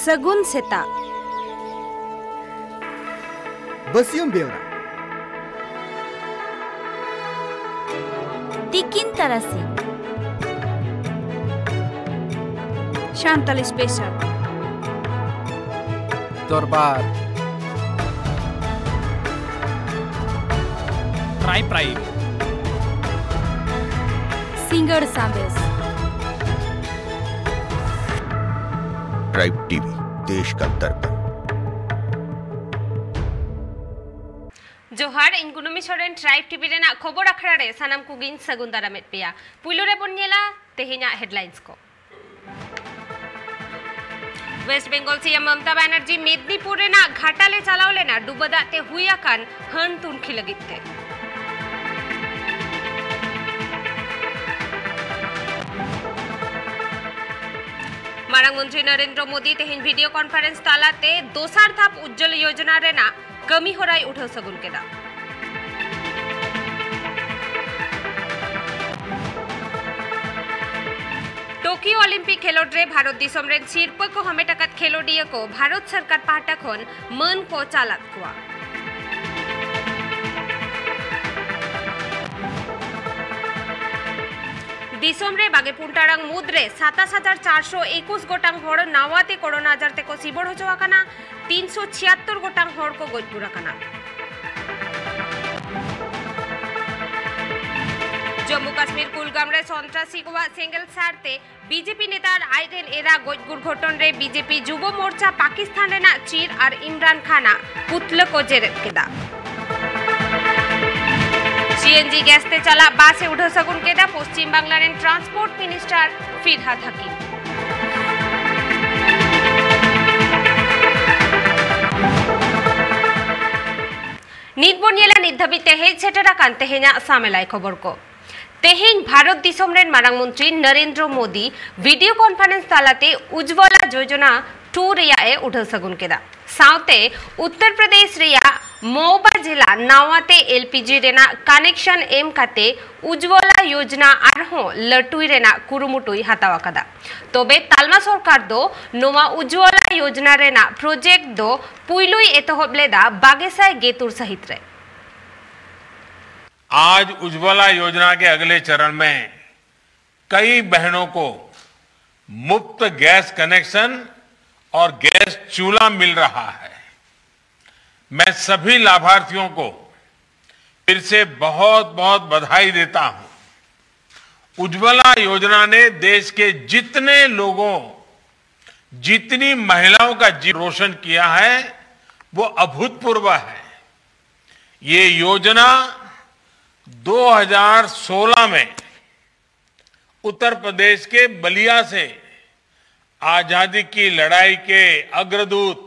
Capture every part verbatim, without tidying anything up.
ᱥᱟᱹᱜᱩᱱ ᱥᱮᱛᱟᱜ᱾ ᱵᱟᱹᱥᱭᱟᱹᱢ ᱵᱮᱣᱨᱟ᱾ ᱛᱤᱠᱤᱱ ᱛᱟᱨᱟᱥᱤᱧ᱾ ᱥᱟᱱᱛᱟᱞᱤ ᱥᱯᱮᱥᱟᱞ᱾ ᱫᱚᱨᱵᱟᱨ᱾ Tribe tribe. ᱥᱤᱸᱜᱟᱹᱲ ᱥᱟᱸᱫᱮᱥ᱾ ᱴᱨᱟᱭᱤᱵᱽ ᱴᱤᱵᱷᱤ, ᱫᱮᱥ ᱠᱟ ᱫᱟᱨᱯᱟᱱ᱾ ᱡᱚᱦᱟᱨ, ᱤᱧ ᱠᱩᱱᱟᱹᱢᱤ ᱥᱚᱨᱮᱱ᱾ ᱴᱨᱟᱭᱤᱵᱽ ᱴᱤᱵᱷᱤ ᱨᱮᱱᱟᱜ ᱠᱷᱚᱵᱚᱨ ᱟᱠᱷᱲᱟ ᱨᱮ ᱥᱟᱱᱟᱢ ᱠᱚᱜᱮᱧ ᱥᱟᱹᱜᱩᱱ ᱫᱟᱨᱟᱢᱮᱫ ᱯᱮᱭᱟ᱾ ᱯᱩᱭᱞᱩ ᱨᱮᱵᱚᱱ ᱧᱮᱞᱟ ᱛᱮᱦᱮᱧᱟᱜ ᱦᱮᱰᱞᱟᱭᱤᱱᱥ ᱠᱚ᱾ ᱣᱮᱥᱴ ᱵᱮᱝᱜᱚᱞ ᱥᱤ ᱮᱢ ᱢᱚᱢᱚᱛᱟ ᱵᱟᱱᱟᱨᱡᱤ ᱢᱮᱫᱽᱱᱤᱯᱩᱨ ᱨᱮᱱᱟᱜ ᱜᱷᱟᱴᱟᱞᱮ ᱪᱟᱞᱟᱣ ᱞᱮᱱᱟ, ᱰᱩᱵᱟᱹ ᱫᱟᱜ ᱛᱮ ᱦᱩᱭ ᱟᱠᱟᱱ ᱦᱟᱹᱱ ᱛᱩᱱᱠᱷᱤ ᱞᱟᱹᱜᱤᱫ ᱛᱮ᱾ ᱢᱟᱨᱟᱝ ᱢᱚᱱᱛᱨᱤ ᱱᱚᱨᱮᱱᱫᱨᱚ ᱢᱳᱫᱤ ᱛᱮᱦᱮᱧ ᱵᱷᱤᱰᱤᱭᱳ ᱠᱚᱱᱯᱷᱟᱨᱮᱱᱥ ᱛᱟᱞᱟᱛᱮ ᱫᱚᱥᱟᱨ ᱫᱷᱟᱯ ᱩᱡᱡᱚᱞ ᱭᱳᱡᱚᱱᱟ ᱨᱮᱱᱟᱜ ᱠᱟᱹᱢᱤ ᱦᱚᱨᱟᱭ ᱩᱰᱷᱟᱹᱣ ᱥᱟᱹᱜᱩᱱ ᱠᱮᱫᱟ᱾ ᱴᱳᱠᱤᱭᱳ ᱚᱞᱤᱢᱯᱤᱠ ᱠᱷᱮᱞᱳᱰ ᱨᱮ ᱵᱷᱟᱨᱚᱛ ᱫᱤᱥᱚᱢ ᱨᱮᱱ ᱥᱤᱨᱯᱟᱹ ᱠᱚ ᱦᱟᱢᱮᱴ ᱟᱠᱟᱫ ᱠᱷᱮᱞᱳᱰᱤᱭᱟᱹ ᱠᱚ ᱵᱷᱟᱨᱚᱛ ᱥᱚᱨᱠᱟᱨ ᱯᱟᱦᱴᱟ ᱠᱷᱚᱱ ᱢᱟᱹᱱ ᱠᱚ ᱪᱟᱞ ᱟᱫ ᱠᱚᱣᱟ᱾ ᱫᱤᱥᱚᱢ ᱨᱮ ᱵᱟᱜᱮ ᱯᱩᱱ ᱴᱟᱲᱟᱝ ᱢᱩᱫᱽᱨᱮ ᱥᱟᱛᱟᱥ ᱦᱟᱡᱟᱨ ᱪᱟᱨᱥᱚ ᱮᱠᱩᱥ ᱜᱚᱴᱟᱝ ᱦᱚᱲ ᱱᱟᱣᱟ ᱛᱮ ᱠᱳᱨᱳᱱᱟ ᱟᱡᱟᱨ ᱛᱮᱠᱚ ᱥᱤᱵᱚᱲ ᱦᱚᱪᱚ ᱟᱠᱟᱱᱟ, ᱛᱤᱱᱥᱚ ᱪᱷᱤᱭᱟᱛᱛᱳᱨ ᱜᱚᱴᱟᱝ ᱦᱚᱲ ᱠᱚ ᱜᱚᱡ ᱜᱩᱨ ᱟᱠᱟᱱᱟ᱾ ᱡᱚᱢᱢᱩ ᱠᱟᱥᱢᱤᱨ ᱠᱩᱞᱜᱟᱢ ᱨᱮ ᱥᱚᱱᱛᱨᱟᱥᱤ ᱠᱚᱣᱟᱜ ᱥᱮᱸᱜᱮᱞ ᱥᱟᱨᱛᱮ ᱵᱤᱡᱮᱯᱤ ᱱᱮᱛᱟ ᱟᱨ ᱟᱡ ᱨᱮᱱ ᱮᱨᱟ ᱜᱚᱡ ᱜᱩᱨ ᱜᱷᱚᱴᱚᱱ ᱨᱮ ᱵᱤᱡᱮᱯᱤ ᱡᱩᱵᱚ ᱢᱳᱨᱪᱟ ᱯᱟᱠᱤᱥᱛᱷᱟᱱ ᱨᱮᱱᱟᱜ ᱪᱤᱨ ᱟᱨ ᱤᱢᱨᱟᱱ ᱠᱷᱟᱱᱟᱜ ᱯᱩᱛᱞᱟᱹ ᱠᱚ ᱡᱮᱨᱮᱫ ᱠᱮᱫᱟ᱾ ᱥᱤ ᱮᱱ ᱡᱤ ᱜᱮᱥ ᱛᱮ ᱪᱟᱞᱟᱜ ᱵᱟᱥ ᱮ ᱩᱰᱷᱟᱹᱣ ᱥᱟᱹᱜᱩᱱ ᱠᱮᱫᱟ ᱯᱚᱥᱪᱤᱢ ᱵᱟᱝᱞᱟ ᱨᱮᱱ ᱴᱨᱟᱱᱥᱯᱳᱨᱴ ᱢᱤᱱᱤᱥᱴᱟᱨ ᱯᱷᱤᱨᱦᱟᱫ ᱦᱟᱠᱤᱢ᱾ ᱱᱤᱛ ᱵᱚᱱ ᱧᱮᱞᱟ ᱱᱤᱛ ᱫᱷᱟᱹᱵᱤᱡ ᱛᱮ ᱦᱮᱡ ᱥᱮᱴᱮᱨ ᱟᱠᱟᱱ ᱛᱮᱦᱮᱧᱟᱜ ᱥᱟᱢᱮᱞᱟᱭ ᱠᱷᱚᱵᱚᱨ ᱠᱚ᱾ ᱛᱮᱦᱮᱧ ᱵᱷᱟᱨᱚᱛ ᱫᱤᱥᱚᱢ ᱨᱮᱱ ᱢᱟᱨᱟᱝ ᱢᱚᱱᱛᱨᱤ ᱱᱚᱨᱮᱱᱫᱨᱚ ᱢᱳᱫᱤ ᱵᱷᱤᱰᱤᱭᱳ ᱠᱚᱱᱯᱷᱟᱨᱮᱱᱥ ᱛᱟᱞᱟᱛᱮ ᱩᱡᱽᱡᱚᱞᱟ ᱡᱳᱡᱚᱱᱟ ᱴᱩ ᱨᱮᱭᱟᱜ ᱮ ᱩᱰᱷᱟᱹᱣ ᱥᱟᱹᱜᱩᱱ ᱠᱮᱫᱟ᱾ ᱥᱟᱶᱛᱮ ᱩᱛᱛᱚᱨ ᱯᱨᱚᱫᱮᱥ ᱨᱮᱭᱟᱜ ᱢᱚᱣᱵᱟ ᱡᱮᱞᱟ ᱱᱟᱣᱟᱛᱮ ᱮᱞ ᱯᱤ ᱡᱤ ᱨᱮᱱᱟᱜ ᱠᱟᱱᱮᱠᱥᱚᱱ ᱮᱢ ᱠᱟᱛᱮ ᱩᱡᱽᱡᱚᱞᱟ ᱭᱳᱡᱽᱱᱟ ᱟᱨᱦᱚᱸ ᱞᱟᱹᱴᱩᱭ ᱨᱮᱱᱟᱜ ᱠᱩᱨᱩᱢᱩᱴᱩᱭ ᱦᱟᱛᱟᱣ ᱟᱠᱟᱫᱟ᱾ ᱛᱚᱵᱮ ᱛᱟᱞᱢᱟ ᱥᱚᱨᱠᱟᱨ ᱫᱚ ᱱᱚᱣᱟ ᱩᱡᱽᱡᱚᱞᱟ ᱭᱳᱡᱽᱱᱟ ᱨᱮᱱᱟᱜ ᱯᱨᱚᱡᱮᱠᱴ ᱫᱚ ᱯᱩᱭᱞᱩᱭ ᱮᱛᱚᱦᱚᱵ ᱞᱮᱫᱟ ᱵᱟᱜᱮ ᱥᱟᱭ ᱜᱮᱛᱩᱨ ᱥᱟᱹᱦᱤᱛ ᱨᱮ᱾ आज उज्ज्वला योजना के अगले चरण में कई बहनों को मुफ्त गैस कनेक्शन और गैस चूल्हा मिल रहा है। मैं सभी लाभार्थियों को फिर से बहुत बहुत बधाई देता हूं। उज्ज्वला योजना ने देश के जितने लोगों, जितनी महिलाओं का जीवन रोशन किया है, वो अभूतपूर्व है। ये योजना दो हज़ार सोलह में उत्तर प्रदेश के बलिया से आजादी की लड़ाई के अग्रदूत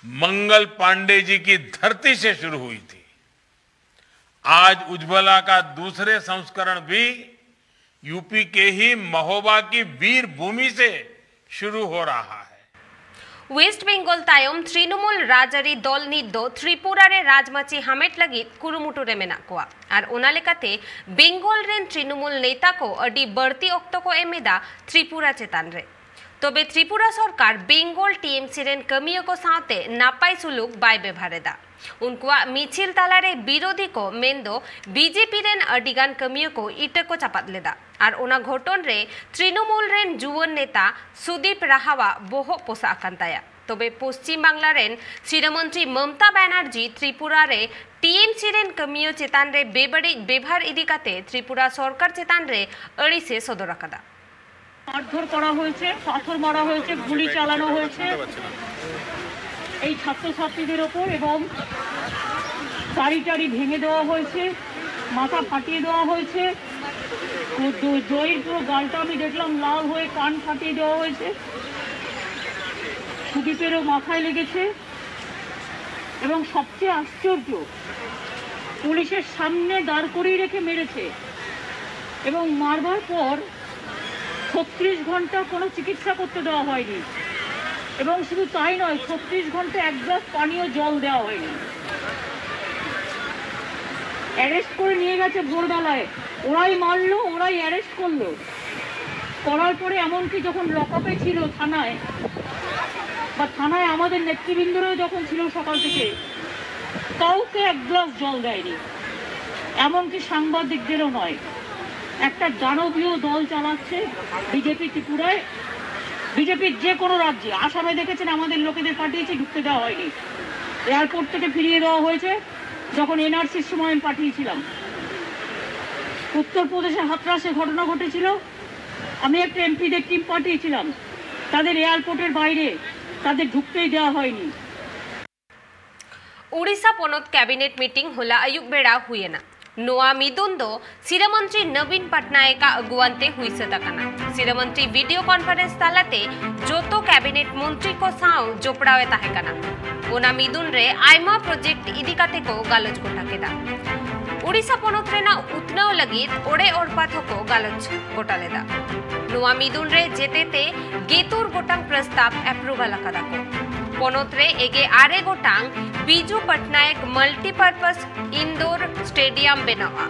मंगल पांडे जी की धरती से शुरू हुई थी। आज उज्ज्वला का दूसरे संस्करण भी यू पी के ही महोबा की वीर भूमि से शुरू हो रहा है। ᱳᱭᱮᱥᱴ ᱵᱮᱝᱜᱚᱞ ᱛᱟᱭᱚᱢ ᱛᱨᱤᱱᱚᱢᱩᱞ ᱨᱟᱡᱽᱟᱹᱨᱤ ᱫᱚᱞ ᱱᱤᱛ ᱫᱚ ᱛᱨᱤᱯᱩᱨᱟ ᱨᱮ ᱨᱟᱡᱽᱢᱟᱹᱪᱤ ᱦᱟᱢᱮᱴ ᱞᱟᱹᱜᱤᱫ ᱠᱩᱨᱩᱢᱩᱴᱩ ᱨᱮ ᱢᱮᱱᱟᱜ ᱠᱚᱣᱟ᱾ ᱟᱨ ᱚᱱᱟ ᱞᱮᱠᱟᱛᱮ ᱵᱮᱝᱜᱚᱞ ᱨᱮᱱ ᱛᱨᱤᱱᱚᱢᱩᱞ ᱱᱮᱛᱟ ᱠᱚ ᱟᱹᱰᱤ ᱵᱟᱹᱲᱛᱤ ᱚᱠᱛᱚ ᱠᱚ ᱮᱢ ᱮᱫᱟ ᱛᱨᱤᱯᱩᱨᱟ ᱪᱮᱛᱟᱱ ᱨᱮ᱾ ᱛᱚᱵᱮ ᱛᱨᱤᱯᱩᱨᱟ ᱥᱚᱨᱠᱟᱨ ᱵᱮᱝᱜᱚᱞ ᱴᱤ ᱮᱢ ᱥᱤ ᱨᱮᱱ ᱠᱟᱹᱢᱤᱭᱟᱹ ᱠᱚ ᱥᱟᱶᱛᱮ ᱱᱟᱯᱟᱭ ᱥᱩᱞᱩᱠ ᱵᱟᱭ ᱵᱮᱵᱷᱟᱨ ᱮᱫᱟ᱾ ᱩᱱᱠᱩᱣᱟᱜ ᱢᱤᱪᱷᱤᱞ ᱛᱟᱞᱟᱨᱮ ᱵᱤᱨᱳᱫᱷᱤ ᱠᱚ ᱢᱮᱱᱫᱚ ᱵᱤ ᱡᱮ ᱯᱤ ᱨᱮᱱ ᱟᱹᱰᱤᱜᱟᱱ ᱠᱟᱹᱢᱤᱭᱟᱹ ᱠᱚ ᱤᱴᱟᱹ ᱠᱚ ᱪᱟᱯᱟᱫ ᱞᱮᱫᱟ᱾ ᱟᱨ ᱚᱱᱟ ᱜᱷᱚᱴᱚᱱ ᱨᱮ ᱛᱨᱤᱱᱚᱢᱩᱞ ᱨᱮᱱ ᱡᱩᱣᱟᱹᱱ ᱱᱮᱛᱟ ᱥᱩᱫᱤᱯ ᱨᱟᱦᱟᱣᱟᱜ ᱵᱚᱦᱚᱜ ᱯᱚᱥᱟᱜ ᱟᱠᱟᱱ ᱛᱟᱭᱟ᱾ ᱛᱚᱵᱮ ᱯᱚᱥᱪᱤᱢ ᱵᱟᱝᱞᱟ ᱨᱮᱱ ᱥᱤᱨᱟᱹ ᱢᱚᱱᱛᱨᱤ ᱢᱚᱢᱛᱟ ᱵᱟᱱᱟᱨᱡᱤ ᱛᱨᱤᱯᱩᱨᱟ ᱨᱮ ᱴᱤ ᱮᱢ ᱥᱤ ᱨᱮᱱ ᱠᱟᱹᱢᱤᱭᱟᱹ ᱪᱮᱛᱟᱱ ᱨᱮ ᱵᱮᱵᱟᱹᱲᱤᱡ ᱵᱮᱵᱷᱟᱨ ᱤᱫᱤ ᱠᱟᱛᱮ ᱛᱨᱤᱯᱩᱨᱟ ᱥᱚᱨᱠᱟᱨ ᱪᱮᱛᱟᱱ ᱨᱮ ᱟᱹᱲᱤᱥᱮ ᱥᱚᱫᱚᱨ ᱟᱠᱟᱫᱟ᱾ মারধর করা হয়েছে, পাথর মারা হয়েছে, গুলি চালানো হয়েছে এই ছাত্রছাত্রীদের ওপর এবং শাড়ি টাড়ি ভেঙে দেওয়া হয়েছে, মাথা ফাটিয়ে দেওয়া হয়েছে। তো দ- জয়ীর পুরো গালটা আমি দেখলাম লাল হয়ে, কান ফাটিয়ে দেওয়া হয়েছে, সুদীপেরও মাথায় লেগেছে। এবং সবচেয়ে আশ্চর্য, পুলিশের সামনে দাঁড় করিয়ে রেখে মেরেছে এবং মারবার পর ছত্রিশ ঘন্টা কোনো চিকিৎসা করতে দেওয়া হয়নি। এবং শুধু তাই নয়, ছত্রিশ ঘন্টা এক গ্লাস পানীয় জল দেওয়া হয়নি। অ্যারেস্ট করে নিয়ে গেছে ভোরবেলায়, ওরাই মারলো, ওরাই অ্যারেস্ট করলো। করার পরে এমনকি যখন লকআপে ছিল থানায়, বা থানায় আমাদের নেতৃবৃন্দরাও যখন ছিল সকাল থেকে, কাউকে এক গ্লাস জল দেয়নি, এমনকি সাংবাদিকদেরও নয়। একটা দানবীয় দল চালাচ্ছে বিজেপি ত্রিপুরায়। বিজেপির যে কোনো রাজ্যে, আসামে দেখেছেন, আমাদের লোকেদের পাঠিয়েছে, ঢুকতে দেওয়া হয়নি। এয়ারপোর্ট থেকে ফিরিয়ে দেওয়া হয়েছে। যখন এনআরসির সময় আমি পাঠিয়েছিলাম, উত্তরপ্রদেশে হাথরাসে ঘটনা ঘটেছিল, আমি একটা এমপিদের টিম পাঠিয়েছিলাম, তাদের এয়ারপোর্টের বাইরে তাদের ঢুকতেই দেওয়া হয়নি। ᱳᱰᱤᱥᱟ ᱯᱚᱱᱚᱛ ᱠᱮᱵᱤᱱᱮᱴ ᱢᱤᱴᱤᱝ ᱦᱚᱞᱟ ᱟᱹᱭᱩᱵ ᱵᱮᱲᱟ ᱦᱩᱭᱮᱱᱟ᱾ ᱱᱚᱣᱟ ᱢᱤᱫᱩᱱ ᱫᱚ ᱥᱤᱨᱟᱹ ᱢᱚᱱᱛᱨᱤ ᱱᱚᱵᱤᱱ ᱯᱟᱴᱱᱟᱭᱮᱠ ᱟᱜ ᱟᱹᱜᱩᱣᱟᱹᱱ ᱛᱮ ᱦᱩᱭ ᱥᱟᱹᱛ ᱟᱠᱟᱱᱟ᱾ ᱥᱤᱨᱟᱹ ᱢᱚᱱᱛᱨᱤ ᱵᱷᱤᱰᱤᱭᱳ ᱠᱚᱱᱯᱷᱟᱨᱮᱱᱥ ᱛᱟᱞᱟᱛᱮ ᱡᱚᱛᱚ ᱠᱮᱵᱤᱱᱮᱴ ᱢᱚᱱᱛᱨᱤ ᱠᱚ ᱥᱟᱶ ᱡᱚᱯᱲᱟᱣ ᱮ ᱛᱟᱦᱮᱸ ᱠᱟᱱᱟ᱾ ᱚᱱᱟ ᱢᱤᱫᱩᱱ ᱨᱮ ᱟᱭᱢᱟ ᱯᱨᱚᱡᱮᱠᱴ ᱤᱫᱤ ᱠᱟᱛᱮ ᱠᱚ ᱜᱟᱞᱚᱪ ᱜᱚᱴᱟ ᱠᱮᱫᱟ᱾ ᱳᱰᱤᱥᱟ ᱯᱚᱱᱚᱛ ᱨᱮᱱᱟᱜ ᱩᱛᱱᱟᱹᱣ ᱞᱟᱹᱜᱤᱫ ᱚᱲᱮ ᱚᱲᱯᱟᱛ ᱦᱚᱸᱠᱚ ᱜᱟᱞᱚᱪ ᱜᱚᱴᱟ ᱞᱮᱫᱟ᱾ ᱱᱚᱣᱟ ᱢᱤᱫᱩᱱ ᱨᱮ ᱡᱮᱛᱮᱛᱮ ᱜᱮᱛᱩᱨ ᱜᱚᱴᱟᱝ ᱯᱨᱚᱥᱛᱟᱵ ᱮᱯᱨᱩᱵᱷᱟᱞ ᱟᱠᱟᱫᱟ ᱠᱚ᱾ ᱯᱚᱱᱚᱛ ᱨᱮ ᱮᱜᱮ ᱟᱨᱮ ᱜᱚᱴᱟᱝ ᱵᱤᱡᱩ ᱯᱟᱴᱱᱟᱭᱮᱠ ᱢᱟᱞᱴᱤᱯᱟᱨᱯᱟᱥ ᱤᱱᱰᱳᱨ ᱥᱴᱮᱰᱤᱭᱟᱢ ᱵᱮᱱᱟᱣᱜᱼᱟ᱾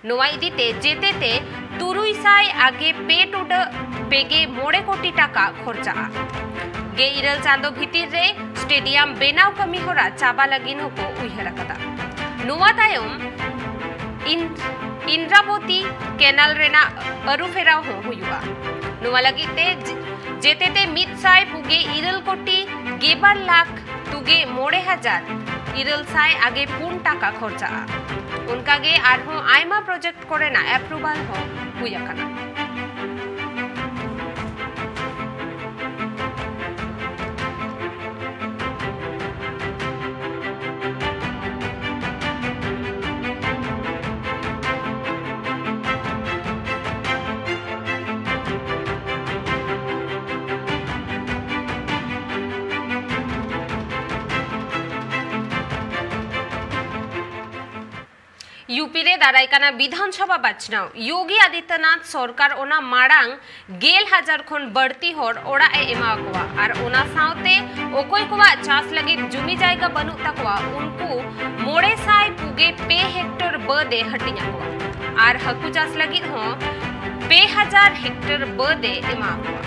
ᱱᱚᱣᱟ ᱤᱫᱤᱛᱮ ᱡᱮᱛᱮᱛᱮ ᱛᱩᱨᱩᱭ ᱥᱟᱭ ᱟᱜᱮ ᱯᱮ ᱴᱩᱰᱟᱹᱜ ᱯᱮᱜᱮ ᱢᱚᱬᱮ ᱠᱳᱴᱤ ᱴᱟᱠᱟ ᱠᱷᱚᱨᱪᱟᱜᱼᱟ᱾ ᱜᱮᱞ ᱤᱨᱟᱹᱞ ᱪᱟᱸᱫᱚ ᱵᱷᱤᱛᱤᱨ ᱨᱮ ᱥᱴᱮᱰᱤᱭᱟᱢ ᱵᱮᱱᱟᱣ ᱠᱟᱹᱢᱤ ᱦᱚᱨᱟ ᱪᱟᱵᱟ ᱞᱟᱹᱜᱤᱫ ᱦᱚᱸᱠᱚ ᱩᱭᱦᱟᱹᱨ ᱟᱠᱟᱫᱟ᱾ ᱱᱚᱣᱟ ᱛᱟᱭᱚᱢ ᱤᱱ-, ᱤᱱᱫᱨᱟᱵᱚᱛᱤ ᱠᱮᱱᱟᱞ ᱨᱮᱱᱟᱜ ᱟᱹᱨᱩᱯᱷᱮᱨᱟᱣ ᱦᱚᱸ ᱦᱩᱭᱩᱜᱼᱟ᱾ ᱱᱚᱣᱟ ᱞᱟᱹᱜᱤᱫ ᱛᱮ ᱡᱮ-, ᱡᱮᱛᱮᱛᱮ ᱢᱤᱫ ᱥᱟᱭ ᱯᱩᱜᱮ ᱤᱨᱟᱹᱞ ᱠᱳᱴᱤ ᱜᱮᱵᱟᱨ ᱞᱟᱠᱷ ᱛᱩᱜᱮ ᱢᱚᱬᱮ ᱦᱟᱡᱟᱨ ᱤᱨᱟᱹᱞ ᱥᱟᱭ ᱟᱜᱮ ᱯᱩᱱ ᱴᱟᱠᱟ ᱠᱷᱚᱨᱪᱟᱜᱼᱟ᱾ ᱚᱱᱠᱟᱜᱮ ᱟᱨᱦᱚᱸ ᱟᱭᱢᱟ ᱯᱨᱚᱡᱮᱠᱴ ᱠᱚᱨᱮᱱᱟᱜ ᱮᱯᱨᱩᱵᱷᱟᱞ ᱦᱚᱸ ᱦᱩᱭ ᱟᱠᱟᱱᱟ᱾ ᱭᱩᱯᱤ ᱨᱮ ᱫᱟᱨᱟᱭ ᱠᱟᱱᱟ ᱵᱤᱫᱷᱟᱱ ᱥᱚᱵᱷᱟ ᱵᱟᱪᱷᱱᱟᱣ᱾ ᱭᱳᱜᱤ ᱟᱫᱤᱛᱭᱚᱱᱟᱛᱷ ᱥᱚᱨᱠᱟᱨ ᱚᱱᱟ ᱢᱟᱲᱟᱝ ᱜᱮᱞ ᱦᱟᱡᱟᱨ ᱠᱷᱚᱱ ᱵᱟᱹᱲᱛᱤ ᱦᱚᱲ ᱚᱲᱟᱜ ᱮ ᱮᱢᱟ ᱠᱚᱣᱟ ᱟᱨ ᱚᱱᱟ ᱥᱟᱶᱛᱮ ᱚᱠᱚᱭ ᱠᱚᱣᱟᱜ ᱪᱟᱥ ᱞᱟᱹᱜᱤᱫ ᱡᱩᱢᱤ ᱡᱟᱭᱜᱟ ᱵᱟᱹᱱᱩᱜ ᱛᱟᱠᱚᱣᱟ, ᱩᱱᱠᱩ ᱢᱚᱬᱮ ᱥᱟᱭ ᱯᱩᱜᱮ ᱯᱮ ᱦᱮᱠᱴᱚᱨ ᱵᱟᱹᱫ ᱮ ᱦᱟᱹᱴᱤᱧ ᱟᱠᱚᱣᱟ ᱟᱨ ᱦᱟᱹᱠᱩ ᱪᱟᱥ ᱞᱟᱹᱜᱤᱫ ᱦᱚᱸ ᱯᱮ ᱦᱟᱡᱟᱨ ᱦᱮᱠᱴᱚᱨ ᱵᱟᱹᱫ ᱮ ᱮᱢᱟ ᱠᱚᱣᱟ᱾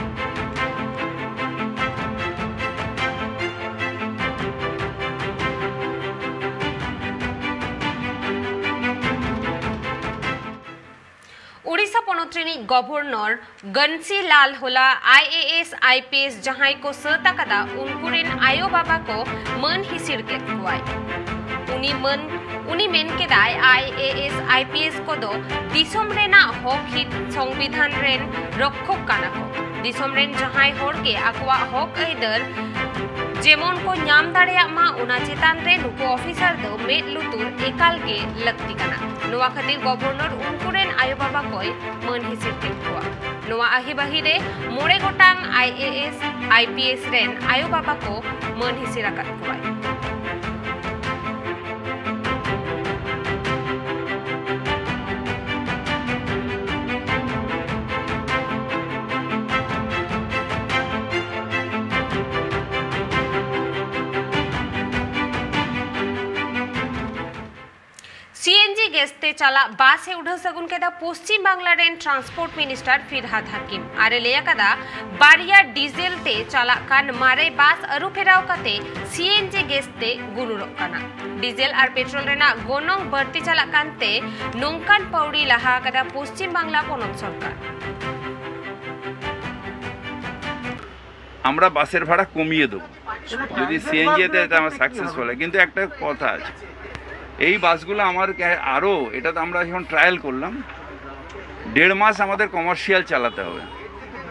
ᱳᱰᱤᱥᱟ ᱯᱚᱱᱚᱛ ᱨᱤᱱᱤᱡ ᱜᱚᱵᱷᱚᱨᱱᱚᱨ ᱜᱟᱱᱥᱤ ᱞᱟᱞ ᱦᱚᱞᱟ I A S, I P S ᱡᱟᱦᱟᱸᱭ ᱠᱚ ᱥᱟᱹᱛ ᱟᱠᱟᱫᱟ, ᱩᱱᱠᱩ ᱨᱮᱱ ᱟᱭᱳ ᱵᱟᱵᱟ ᱠᱚ ᱢᱟᱹᱱ ᱦᱤᱥᱤᱲ ᱠᱮᱫ ᱠᱚᱣᱟᱭ᱾ ᱩᱱᱤ ᱢᱟᱹᱱ, ᱩᱱᱤ ᱢᱮᱱ ᱠᱮᱫᱟᱭ, I A S, I P S ᱠᱚᱫᱚ ᱫᱤᱥᱚᱢ ᱨᱮᱱᱟᱜ ᱦᱚᱠ ᱦᱤᱛ ᱥᱚᱝᱵᱤᱫᱷᱟᱱ ᱨᱮᱱ ᱨᱚᱠᱠᱷᱚᱠ ᱠᱟᱱᱟ ᱠᱚ᱾ ᱫᱤᱥᱚᱢ ᱨᱮᱱ ᱡᱟᱦᱟᱸᱭ ᱦᱚᱲ ᱜᱮ ᱟᱠᱚᱣᱟᱜ ᱦᱚᱠ ᱟᱹᱭᱫᱟᱹᱨ ᱡᱮᱢᱚᱱ ᱠᱚ ᱧᱟᱢ ᱫᱟᱲᱮᱭᱟᱜ ᱢᱟ, ᱚᱱᱟ ᱪᱮᱛᱟᱱ ᱨᱮ ᱱᱩᱠᱩ ᱚᱯᱷᱤᱥᱟᱨ ᱫᱚ ᱢᱮᱫ ᱞᱩᱛᱩᱨ ᱮᱠᱟᱞ ᱜᱮ ᱞᱟᱹᱠᱛᱤ ᱠᱟᱱᱟ᱾ ᱱᱚᱣᱟ ᱠᱷᱟᱹᱛᱤᱨ ᱜᱚᱵᱷᱚᱨᱱᱚᱨ ᱩᱱᱠᱩ ᱨᱮᱱ ᱟᱭᱳ ᱵᱟᱵᱟ ᱠᱚᱭ ᱢᱟᱹᱱ ᱦᱤᱥᱤᱨ ᱠᱮᱫ ᱠᱚᱣᱟ᱾ ᱱᱚᱣᱟ ᱟᱹᱦᱤᱵᱟᱹᱦᱤ ᱨᱮ ᱢᱚᱬᱮ ᱜᱚᱴᱟᱝ I A S, I P S ᱨᱮᱱ ᱟᱭᱳ ᱵᱟᱵᱟ ᱠᱚ ᱢᱟᱹᱱ ᱦᱤᱥᱤᱨ ᱟᱠᱟᱫ ᱠᱚᱣᱟᱭ᱾ ᱥᱤ ᱮᱱ ᱡᱤ ᱜᱮᱥ ᱛᱮ ᱪᱟᱞᱟᱜ ᱵᱟᱥ ᱮ ᱩᱰᱷᱟᱹᱣ ᱥᱟᱹᱜᱩᱱ ᱠᱮᱫᱟ ᱯᱚᱥᱪᱤᱢ ᱵᱟᱝᱞᱟ ᱨᱮᱱ ᱴᱨᱟᱱᱥᱯᱳᱨᱴ ᱢᱤᱱᱤᱥᱴᱟᱨ ᱯᱷᱤᱨᱦᱟᱫ ᱦᱟᱠᱤᱢ᱾ ᱟᱨ ᱮ ᱞᱟᱹᱭ ᱟᱠᱟᱫᱟ, ᱵᱟᱨᱭᱟ ᱰᱤᱡᱮᱞ ᱛᱮ ᱪᱟᱞᱟᱜ ᱠᱟᱱ ᱢᱟᱨᱮ ᱵᱟᱥ ᱟᱹᱨᱩ ᱯᱷᱮᱨᱟᱣ ᱠᱟᱛᱮ ᱥᱤ ᱮᱱ ᱡᱤ ᱜᱮᱥ ᱛᱮ ᱜᱩᱱᱩᱨᱚᱜ ᱠᱟᱱᱟ᱾ ᱰᱤᱡᱮᱞ ᱟᱨ ᱯᱮᱴᱨᱳᱞ ᱨᱮᱱᱟᱜ ᱜᱚᱱᱚᱝ ᱵᱟᱹᱲᱛᱤ ᱪᱟᱞᱟᱜ ᱠᱟᱱᱛᱮ ᱱᱚᱝᱠᱟᱱ ᱯᱟᱹᱣᱲᱤ ᱞᱟᱦᱟ ᱟᱠᱟᱫᱟ ᱯᱚᱥᱪᱤᱢ ᱵᱟᱝᱞᱟ ᱯᱚᱱᱚᱛ ᱥᱚᱨᱠᱟᱨ᱾ আমরা বাসের ভাড়া কমিয়ে দেবো যদি সিএনজি তে এটা আমার সাকসেসফুল হয়। কিন্তু একটা কথা আছে, এই বাসগুলো আমার কে-, আরও, এটা তো আমরা যখন ট্রায়াল করলাম, দেড় মাস আমাদের কমার্শিয়াল চালাতে হবে।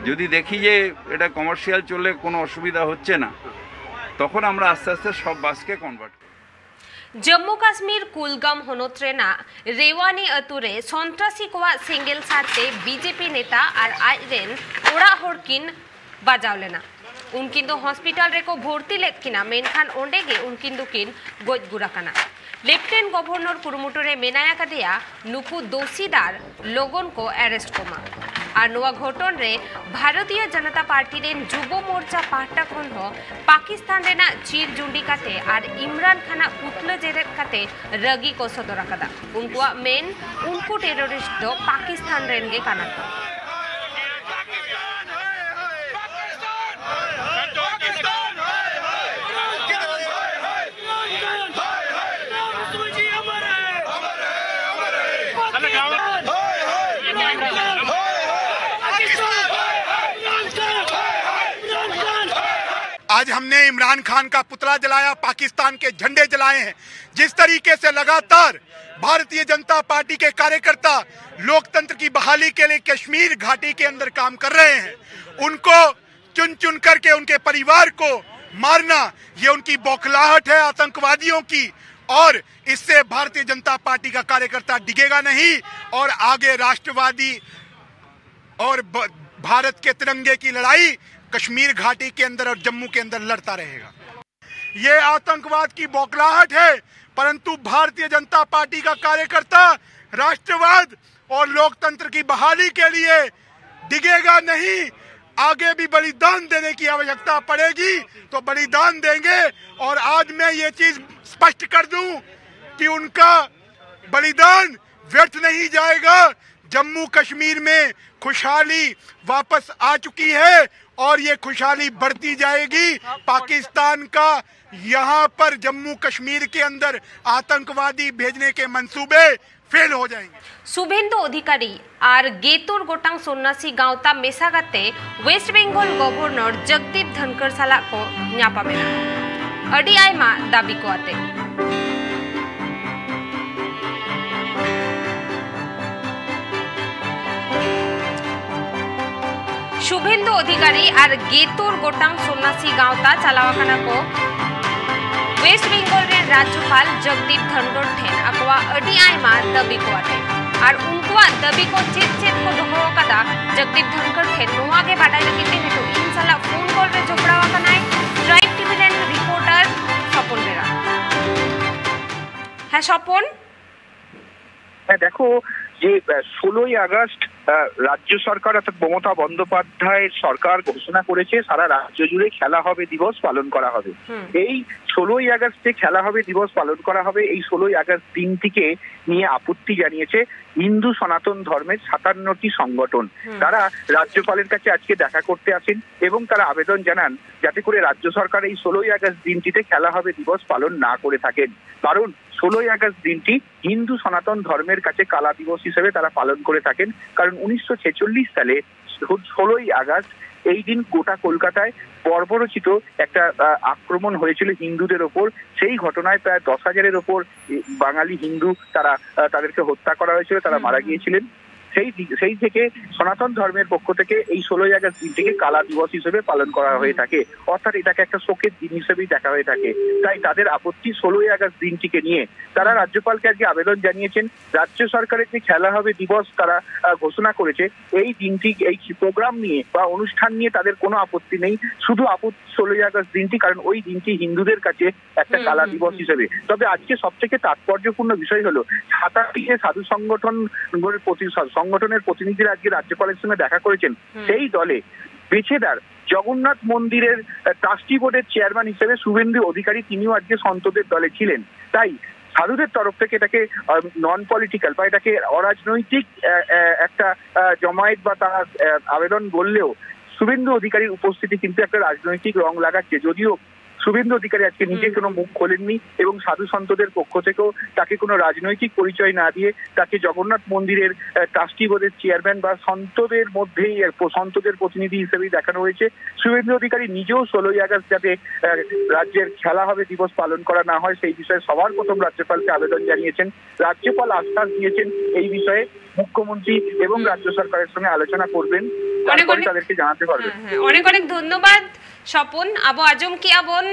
যদি দেখি যে এটা কমার্শিয়াল চললে কোনো অসুবিধা হচ্ছে না, তখন আমরা আস্তে আস্তে সব বাসকে কনভার্ট। ᱡᱟᱢᱢᱩ ᱠᱟᱥᱢᱤᱨ ᱠᱩᱞᱜᱟᱢ ᱦᱚᱱᱚᱛ ᱨᱮᱱᱟᱜ ᱨᱮᱣᱟᱱᱤ ᱟᱹᱛᱩ ᱨᱮ ᱥᱚᱱᱛᱨᱟᱥᱤ ᱠᱚᱣᱟᱜ ᱥᱮᱸᱜᱮᱞ ᱥᱟᱨᱛᱮ ᱵᱤᱡᱮᱯᱤ ᱱᱮᱛᱟ ᱟᱨ ᱟᱡ ᱨᱮᱱ ᱚᱲᱟᱜ ᱦᱚᱲ ᱠᱤᱱ ᱵᱟᱡᱟᱣ ᱞᱮᱱᱟ᱾ ᱩᱱᱠᱤᱱ ᱫᱚ ᱦᱚᱥᱯᱤᱴᱟᱞ ᱨᱮᱠᱚ ᱵᱷᱚᱨᱛᱤ ᱞᱮᱫ ᱠᱤᱱᱟ, ᱢᱮᱱᱠᱷᱟᱱ ᱚᱸᱰᱮ ᱜᱮ ᱩᱱᱠᱤᱱ ᱫᱚᱠᱤᱱ ᱜᱚᱡ ᱜᱩᱨ ᱟᱠᱟᱱᱟ᱾ ᱞᱮᱯᱷᱴᱮᱱᱮᱱᱴ ᱜᱚᱵᱷᱚᱨᱱᱚᱨ ᱠᱩᱨᱩᱢᱩᱴᱩ ᱨᱮ ᱢᱮᱱᱟᱭ ᱟᱠᱟᱫᱮᱭᱟ ᱱᱩᱠᱩ ᱫᱳᱥᱤᱫᱟᱨ ᱞᱚᱜᱚᱱ ᱠᱚ ᱟᱨᱮᱥᱴ ᱠᱚᱢᱟ᱾ ᱟᱨ ᱱᱚᱣᱟ ᱜᱷᱚᱴᱚᱱ ᱨᱮ ᱵᱷᱟᱨᱚᱛᱤᱭᱚ ᱡᱚᱱᱚᱛᱟ ᱯᱟᱨᱴᱤ ᱨᱮᱱ ᱡᱩᱵᱚ ᱢᱳᱨᱪᱟ ᱯᱟᱦᱴᱟ ᱠᱷᱚᱱ ᱦᱚᱸ ᱯᱟᱠᱤᱥᱛᱟᱱ ᱨᱮᱱᱟᱜ ᱪᱤᱨ ᱡᱩᱸᱰᱤ ᱠᱟᱛᱮ ᱟᱨ ᱤᱢᱨᱟᱱ ᱠᱷᱟᱱᱟᱜ ᱯᱩᱛᱞᱟᱹ ᱡᱮᱨᱮᱫ ᱠᱟᱛᱮ ᱨᱟᱹᱜᱤ ᱠᱚ ᱥᱚᱫᱚᱨ ᱟᱠᱟᱫᱟ᱾ ᱩᱱᱠᱩᱣᱟᱜ ᱢᱮᱱ, ᱩᱱᱠᱩ ᱴᱮᱨᱚᱨᱤᱥᱴ ᱫᱚ ᱯᱟᱠᱤᱥᱛᱟᱱ ᱨᱮᱱ ᱜᱮ ᱠᱟᱱᱟ ᱠᱚ᱾ आज हमने इमरान खान का पुतला जलाया, पाकिस्तान के झंडे जलाए हैं। जिस तरीके से लगातार भारतीय जनता पार्टी के कार्यकर्ता लोकतंत्र की बहाली के लिए कश्मीर घाटी के अंदर काम कर रहे हैं, उनको चुन चुन करके उनके परिवार को मारना, ये उनकी बौखलाहट है आतंकवादियों की। और इससे भारतीय जनता पार्टी का कार्यकर्ता डिगेगा नहीं और आगे राष्ट्रवादी और ब-, भारत के तिरंगे की लड़ाई कश्मीर घाटी के अंदर और जम्मू के अंदर लड़ता रहेगा। ये आतंकवाद की बौखलाहट है, परंतु भारतीय जनता पार्टी का कार्यकर्ता राष्ट्रवाद और लोकतंत्र की बहाली के लिए डिगेगा नहीं। आगे भी बलिदान देने की आवश्यकता पड़ेगी तो बलिदान देंगे। और आज मैं ये चीज स्पष्ट कर दूं कि उनका बलिदान व्यर्थ नहीं जाएगा। जम्मू कश्मीर में खुशहाली वापस आ चुकी है और ये खुशहाली बढ़ती जाएगी। पाकिस्तान का यहाँ पर जम्मू कश्मीर के अंदर आतंकवादी भेजने के मंसूबे फेल हो जाएंगे। ᱥᱩᱵᱷᱮᱱᱫᱩ ᱚᱫᱷᱤᱠᱟᱨᱤ ᱟᱨ ᱜᱮᱛᱩᱨ ᱜᱚᱴᱟᱝ ᱥᱚᱱᱱᱟᱥᱤ ᱜᱟᱶᱛᱟ ᱢᱮᱥᱟ ᱠᱟᱛᱮ ᱳᱭᱮᱥᱴ ᱵᱮᱝᱜᱚᱞ ᱜᱚᱵᱷᱚᱨᱱᱚᱨ ᱡᱚᱜᱽᱫᱤᱯ ᱫᱷᱚᱱᱠᱚᱨ ᱥᱟᱞᱟᱜ ᱠᱚ ᱧᱟᱯᱟᱢ ᱮᱱᱟ᱾ ᱟᱹᱰᱤ ᱟᱭᱢᱟ ᱫᱟᱹᱵᱤ ᱠᱚ ᱟᱛᱮ᱾ ᱥᱩᱵᱷᱮᱱᱫᱩ ᱚᱫᱷᱤᱠᱟᱨᱤ ᱟᱨ ᱜᱮᱛᱩᱨ ᱜᱚᱴᱟᱝ ᱥᱚᱱᱱᱟᱥᱤ ᱜᱟᱶᱛᱟ ᱪᱟᱞᱟᱣ ᱟᱠᱟᱱᱟ ᱠᱚ ᱳᱭᱮᱥᱴ ᱵᱮᱝᱜᱚᱞ ᱨᱮᱱ ᱨᱟᱡᱽᱡᱚᱯᱟᱞ ᱡᱚᱜᱽᱫᱤᱯ ᱫᱷᱚᱱᱠᱚᱨ ᱴᱷᱮᱱ ᱟᱠᱚᱣᱟᱜ ᱟᱹᱰᱤ ᱟᱭᱢᱟ ᱫᱟᱹᱵᱤ ᱠᱚ ᱟᱛᱮ᱾ ᱟᱨ ᱩᱱᱠᱩᱣᱟᱜ ᱫᱟᱹᱵᱤ ᱠᱚ ᱪᱮᱫ ᱪᱮᱫ ᱠᱚ ᱫᱚᱦᱚ ᱟᱠᱟᱫᱟ ᱡᱚᱜᱽᱫᱤᱯ ᱫᱷᱚᱱᱠᱚᱨ ᱴᱷᱮᱱ, ᱱᱚᱣᱟ ᱜᱮ ᱵᱟᱰᱟᱭ ᱞᱟᱹᱜᱤᱫ ᱛᱮ ᱱᱤᱛᱚᱜ ᱤᱧ ᱥᱟᱞᱟᱜ ᱯᱷᱳᱱ ᱠᱚᱞ ᱨᱮ ᱡᱚᱯᱲᱟᱣ ᱟᱠᱟᱱᱟᱭ ᱴᱨᱟᱭᱤᱵᱽ ᱴᱤᱵᱷᱤ ᱨᱮᱱ ᱨᱤᱯᱳᱨᱴᱟᱨ ᱥᱚᱯᱚᱱ ᱵᱮᱨᱟ᱾ ᱦᱮᱸ ᱥᱚᱯᱚᱱ, ᱦᱮᱸ, ᱫᱮᱠᱷᱚ ᱡᱮ ᱥᱳᱞᱳᱭ ᱟᱜᱚᱥᱴ রাজ্য সরকার অর্থাৎ মমতা বন্দ্যোপাধ্যায়ের সরকার ঘোষণা করেছে সারা রাজ্য জুড়ে খেলা হবে দিবস পালন করা হবে। এই ষোলোই আগস্ট যে খেলা হবে দিবস পালন করা হবে, এই ষোলোই আগস্ট দিনটিকে নিয়ে আপত্তি জানিয়েছে হিন্দু সনাতন ধর্মের সাতান্নটি সংগঠন। তারা রাজ্যপালের কাছে আজকে দেখা করতে আসেন এবং তারা আবেদন জানান যাতে করে রাজ্য সরকার এই ষোলোই আগস্ট দিনটিতে খেলা হবে দিবস পালন না করে থাকেন। কারণ ষোলোই আগস্ট দিনটি হিন্দু সনাতন ধর্মের কাছে কালা দিবস হিসেবে তারা পালন করে থাকেন। কারণ উনিশশো ছেচল্লিশ সালে ষোলোই আগস্ট এই দিন গোটা কলকাতায় বর্বরচিত একটা আহ, আক্রমণ হয়েছিল হিন্দুদের ওপর। সেই ঘটনায় প্রায় দশ হাজারের ওপর বাঙালি হিন্দু তারা আহ, তাদেরকে হত্যা করা হয়েছিল, তারা মারা গিয়েছিলেন। সেই দিক- সেই থেকে সনাতন ধর্মের পক্ষ থেকে এই ষোলোই আগস্ট দিনটিকে কালা দিবস হিসেবে পালন করা হয়ে থাকে। অর্থাৎ এটাকে একটা শোকের দিন হিসেবেই দেখা হয়ে থাকে। তাই তাদের আপত্তি ষোলোই আগস্ট দিনটিকে নিয়ে। তারা রাজ্যপালকে আজকে আবেদন জানিয়েছেন রাজ্য সরকারের যে খেলা হবে দিবস তারা আহ, ঘোষণা করেছে, এই দিনটি এই প্রোগ্রাম নিয়ে বা অনুষ্ঠান নিয়ে তাদের কোনো আপত্তি নেই। শুধু আপত্তি ষোলোই আগস্ট দিনটি, কারণ ওই দিনটি হিন্দুদের কাছে একটা কালা দিবস হিসেবে। তবে আজকে সব থেকে তাৎপর্যপূর্ণ বিষয় হলো সাতাশটি যে সাধু সংগঠন প্রতি- সংগঠনের প্রতিনিধিরা আজকে রাজ্যপালের সঙ্গে দেখা করেছেন, সেই দলে বেছেদার জগন্নাথ মন্দিরের ট্রাস্টি বোর্ডের চেয়ারম্যান হিসেবে শুভেন্দু অধিকারী, তিনিও আজকে সন্তদের দলে ছিলেন। তাই সাধুদের তরফ থেকে এটাকে নন পলিটিক্যাল বা এটাকে অরাজনৈতিক আহ, আহ, একটা আহ, জমায়েত বা তারা আহ, আবেদন বললেও শুভেন্দু অধিকারীর উপস্থিতি কিন্তু একটা রাজনৈতিক রং লাগাচ্ছে। যদিও শুভেন্দু অধিকারী আজকে নিজে কোনো মুখ খোলেননি এবং সাধু সন্তদের পক্ষ থেকেও তাকে কোনো রাজনৈতিক পরিচয় না দিয়ে তাকে জগন্নাথ মন্দিরের ট্রাস্টি বোর্ডের চেয়ারম্যান বা সন্তদের মধ্যেই এক প- সন্তদের প্রতিনিধি হিসেবেই দেখানো হয়েছে। শুভেন্দু অধিকারী নিজেও ষোলোই আগস্ট যাতে আহ, রাজ্যের খেলা হবে দিবস পালন করা না হয় সেই বিষয়ে সবার প্রথম রাজ্যপালকে আবেদন জানিয়েছেন। রাজ্যপাল আশ্বাস দিয়েছেন এই বিষয়ে মুখ্যমন্ত্রী এবং রাজ্য সরকারের সঙ্গে আলোচনা করবেন, অনেক তারপরে অনেক- তাদেরকে জানাতে পারবেন। ᱦᱮᱸ, ᱦᱮᱸ, ᱚᱱᱮᱠ ᱚᱱᱮᱠ ᱫᱷᱚᱱᱭᱚᱵᱟᱫ ᱥᱚᱯᱚᱱ᱾ ᱟᱵᱚ ᱟᱸᱡᱚᱢ ᱠᱮᱜᱼᱟ ᱵᱚᱱ